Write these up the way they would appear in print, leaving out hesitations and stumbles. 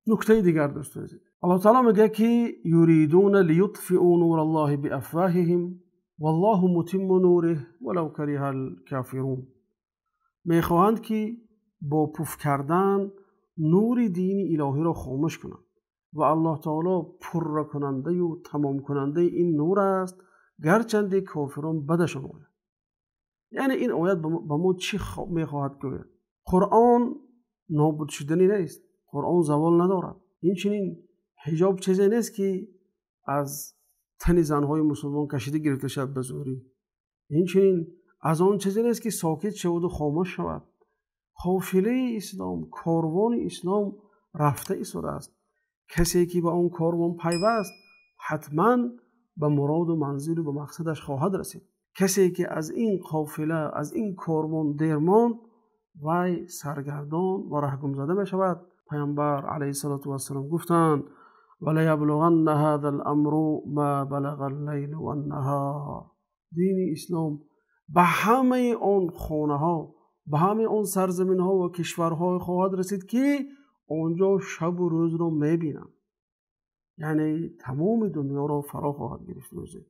Нуктаи дигар, дӯстони азиз, Аллоҳ таъоло мегӯяд, ки юридуна лиютфиу нураллоҳи биафвоҳиҳим валлоҳу мутимму нуриҳи валав кариҳал кофирун. Мехоҳанд, ки бо пуф кардан нури дини илоҳиро хомӯш кунанд ва Аллоҳ таъоло пурракунандаю тамомкунандаи ин нур аст, гарчанде кофирон бадашон ояд. Яъне ин оят ба мо чӣ мехоҳад гӯяд? Қуръон нобуд шуданӣ нест, Қуръон завол надорад. Инчунин ҳиҷоб чизе нест, ки аз тани занҳои мусулмон кашида гирифта шавад ба зӯрӣ. Инчунин аз он чизе нест, ки сокит шавад ва хомӯш шавад. Қофилаи ислом, корвони ислом рафта истодааст. Касе ки ба он корвон пайваст, ҳатман ба муроду манзилу ба мақсадаш хоҳад расид. Касе ки аз ин қофила, аз ин корвон дер монд, вай саргардон ва раҳгумзада мешавад. Паёмбар алайҳиссалоту вассалом гуфтанд: валаяблуғанна ҳазал амру ма балағал лайлу ваннаҳор. Дини ислом ба ҳамаи он хонаҳо, ба ҳамаи он сарзаминҳо ва кишварҳо хоҳад расид, ки онҷо шабу рӯзро мебинанд. Яъне тамоми дунёро фаро хоҳад гирифт рӯзе.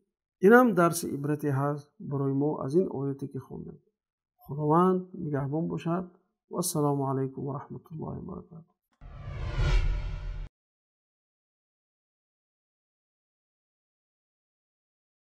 Инам дарси ибрате ҳаст барои мо аз ин ояте, ки хондем. Худованд нигаҳбон бошад. Вассалому алайкум ва раҳматуллоҳи ва баракотуҳ.